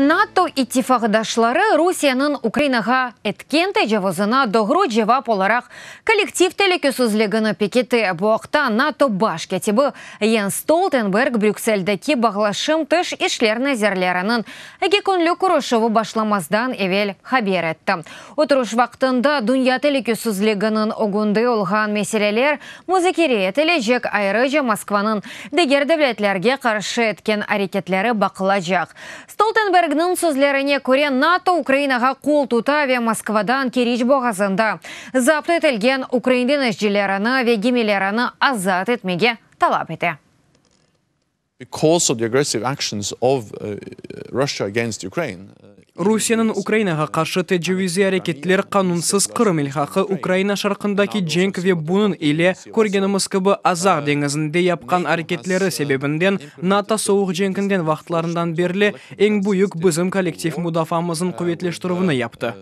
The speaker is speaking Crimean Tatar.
NATO ittifaqdaşları Rusiyeniñ Ukrainağa etken tecavuzına doğru cevap olaraq kollektiv telükesizligini pekite. Bu aqta NATO baş kâtibi Jens Stoltenberg Brükseldeki Bağlaşım tış işler nazirleriniñ eki künlük körüşüvi başlamazdan evel haber etti. Oturış vaqtında dünya telükesizliginiñ ögünde olğan meseleler muzakere etilecek, ayrıca Moskvanıñ diger devletlerge qarşı etken areketleri baqılacaq. Stoltenbergniñ sözlerine köre, NATO Ukrainağa qol tuta ve Moskvadan Keriç boğazında zapt etilgen ukrain deñizcilerini ve gemilerini azat etmege talap ete. Because of the aggressive actions of Russia against Ukraine. Rusiyeniñ Ukrainağa qarşı tecavuziy areketler, qanunsız Qırım ilhaqı, Ukraina şarqındaki cenk ve bunıñ ile, körgenimiz kibi, Azaq deñizinde yapqan areketleri sebebinden NATO Sovuq cenkinden vaqıtlarından berli eñ büyük bizim kollektiv mudafaamıznıñ quvetleştirüvini yaptı.